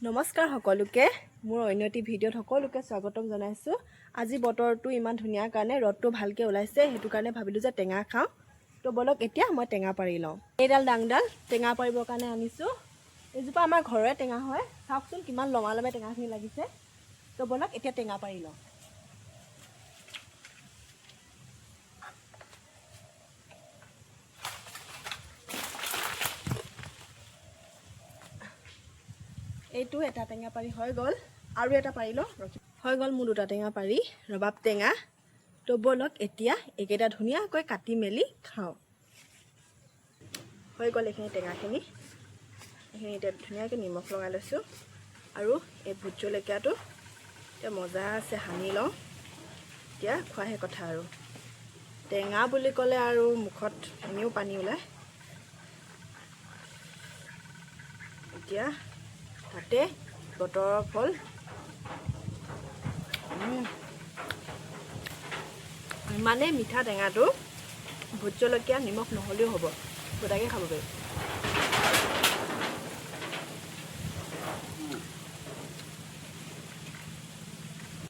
নমস্কাৰ সকলোকে, মোৰ অন্য এটি ভিডিঅ'ত সকলোকে স্বাগতম জনাইছোঁ। আজি বতৰটো ইমান ধুনীয়া কাৰণে ৰ'দটো ভালকৈ ওলাইছে, সেইটো কাৰণে ভাবিলোঁ যে টেঙা খাওঁ। তো ব'লক, এতিয়া মই টেঙা পাৰি লওঁ। এইডাল ডাংডাল টেঙা পাৰিবৰ কাৰণে আনিছোঁ। এইজোপা আমাৰ ঘৰৰে টেঙা হয়। চাওকচোন, কিমান লমা লমে টেঙাখিনি লাগিছে। তো ব'লক, এতিয়া টেঙা পাৰি লওঁ। এইটো এটা টেঙা পাৰি হৈ গ'ল, আৰু এটা পাৰি লওঁ। হৈ গ'ল মোৰ দুটা টেঙা পাৰি, ৰবাব টেঙা। তো ব'লক, এতিয়া এইকেইটা ধুনীয়াকৈ কাটি মেলি খাওঁ। হৈ গ'ল এইখিনি টেঙাখিনি। এইখিনি এতিয়া ধুনীয়াকৈ নিমখ লগাই লৈছোঁ আৰু এই ভোট জলকীয়াটো এতিয়া মজা আছে, সানি লওঁ। এতিয়া খোৱাহে কথা আৰু। টেঙা বুলি ক'লে আৰু মুখত এনেও পানী ওলায়। এতিয়া তাতে বতৰৰ ফল। ইমানেই মিঠা টেঙাটো, ভোট জলকীয়া নিমখ নহ'লেও হ'ব, গোটাকে খাব পাৰি।